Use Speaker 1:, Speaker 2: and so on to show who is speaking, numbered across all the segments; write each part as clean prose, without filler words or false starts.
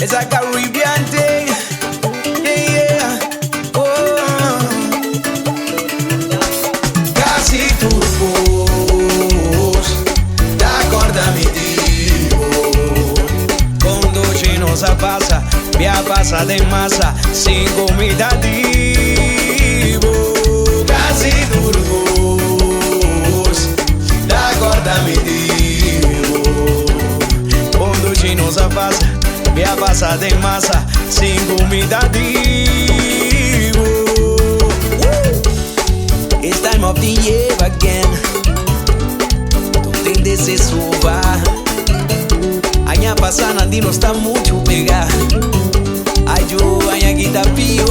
Speaker 1: It's a Caribbean thing. Yeah, yeah. Oh. Casi tur cos ta corda mi di bo. Con dushi nos a pasa, bia pasa den masa, sin cu mi ta di bo. Casi tur cos ta corda mi di bo. Con dushi nos a pasa, bia pasa den masa, sin cu mi ta di bo. It's time of the year again. Don't think this is over. Aña pasa nan di nos ta mucho pega. Ay, yo, aña aki ta pio.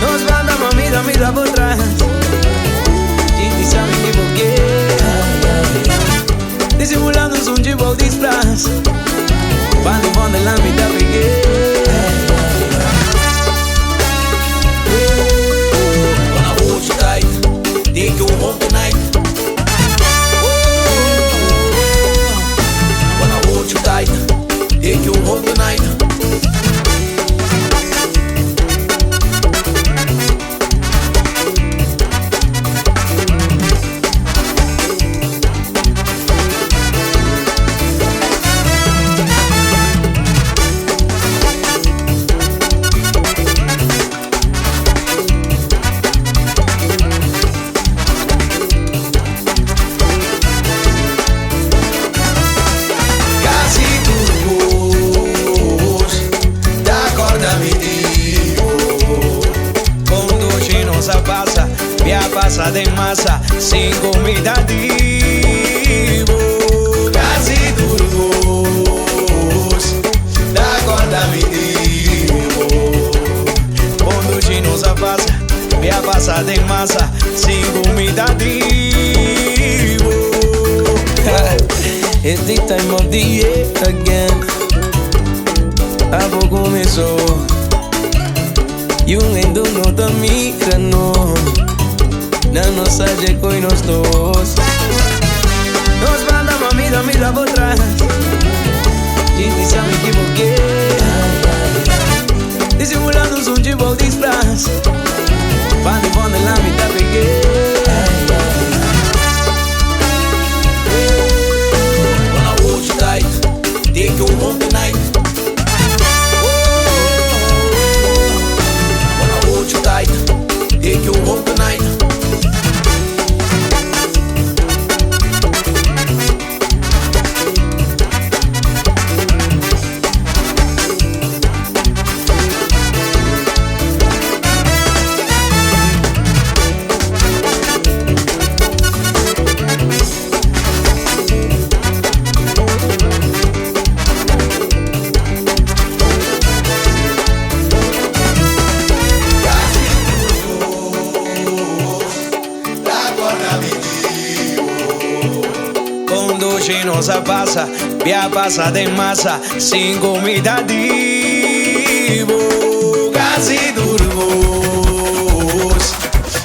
Speaker 1: Nos banda mami, mira por atrás. Jinti sabe que por Disimulando un chivo disfraz. Bando van de la mitad pegué.
Speaker 2: Wanna hold you tight, take you home tonight. Oh, wanna hold you tight, take you home tonight.
Speaker 1: Casi tur cos ta corda mi di bo. Con dushi nos a pasa, bia pasa den masa, sin cu mi ta di bo. Casi tur cos ta corda mi di bo. Con dushi nos a pasa, bia pasa den masa, sin cu mi ta di bo. It's the time of the year again. Abo cuminsa. Y un hende no ta mira no. Nan no sa cu nos dos. Nos banda mami, mira por atrás. Jinti sabe que por Disimulando un chivo disfraz. Banda van de la mitad pegué.
Speaker 2: Wanna hold you tight, take you home tonight. Oh, wanna hold you tight, take you home tonight.
Speaker 1: Casi tur cos ta corda mi di bo. Con dushi nos a pasa, bia pasa den masa, sin cu mi ta di bo. Casi tur cos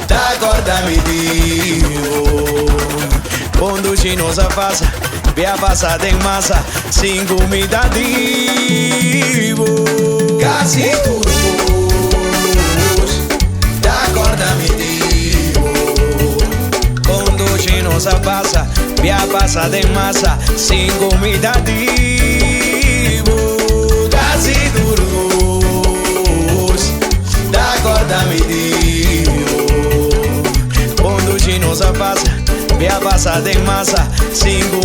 Speaker 1: ta corda mi di bo. Con dushi nos a pasa, bia pasa den masa, sin cu mi ta di bo. Casi tur cos ta corda mi di bo. Con dushi nos a pasa, bia pasa den masa, sin cu mi ta di bo. Casi tur cos ta corda mi di bo. Con dushi nos a pasa, bia pasa den masa, sin cu